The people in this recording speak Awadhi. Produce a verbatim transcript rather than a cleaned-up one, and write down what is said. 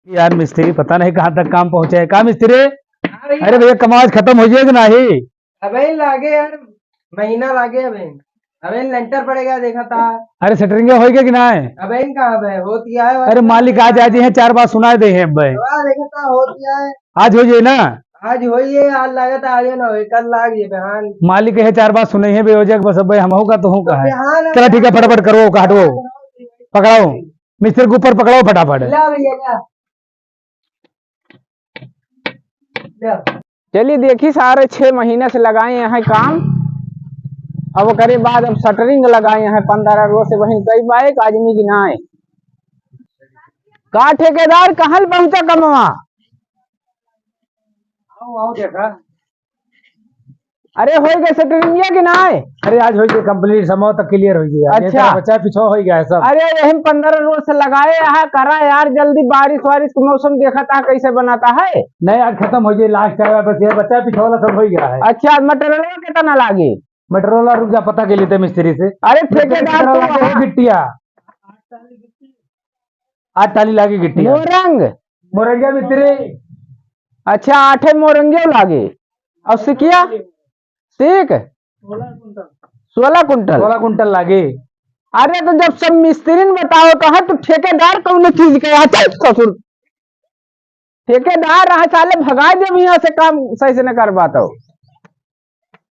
यार मिस्त्री पता नहीं कहाँ तक काम पहुँचा है। का मिस्त्री? हाँ भैया। अरे भैया, कमाज खतम होइ जाए कि नाही? अबे लागे यार, महीना लागे अबे। अबे लेंटर पड़ेगा, देखा था। अरे सेटरिंग होइ गया कि नाही? अबे कहाँ बे? होत गया है। अरे मालिक आज, आज ही है, चार बात सुनाए दे हैं अबे। हाँ, देखा था, होत गया है। आज होइ जाए ना? आज होइ जाए, आज लागत है, आज ना होइ, कल लाग जाए, बिहान। मालिक है, चार बात सुने हैं, बेवजह बस अबे हम का तो हूँ तो कहा है। बिहान चला ठीक है, फटाफट करो, काटो, पकड़ाओ। मिस्त्री के ऊपर पकड़ाओ फटाफट। ला भैया, ला। चलिए देखी सारे, छह महीने से लगाए हैं काम, अब ओकरे बाद अब शटरिंग लगाए हैं पंद्रह रोज से, वहीं कई बाइक आदमी गिनाए। का ठेकेदार, कहाँ पहुँचा कमवा? आओ, आओ देखा। अरे, होइ गए सेटरिंग कि नाही? अरे, आज होइ गए complete, समझौता clear होइ गया। अच्छा। बचा पिछो होइ गया है सब। अरे, यही पंद्रह रोज से लगाए यहाँ करा यार, जल्दी बारिश वारिश का मौसम देखा था कैसे बनाता है। नहीं, आज खतम होइ गया, last time है, बस ये बचा पिछो वाला सब होइ गया है। अच्छा, material कितना लागी? Material रुक जा, पता के लेते मिस्त्री से। अरे, ठेकेदार तो लागी वहाँ गिट्टिया। आठ टाली लागी गिट्टिया। मोरंग? मोरंगिया मिस्त्री। अच्छा, आठे मोरंगियो लागे। और सिकिया? ठीक। सोलह कुंटल। सोलह कुंटल लागे। अरे तो जब सब मिस्त्री ने बताओ तो है, तो ठेकेदार कौन चीज के है? चल ससुर, ठेकेदार रहा साले, भगा दे यहाँ से, काम सही से न करवा तो।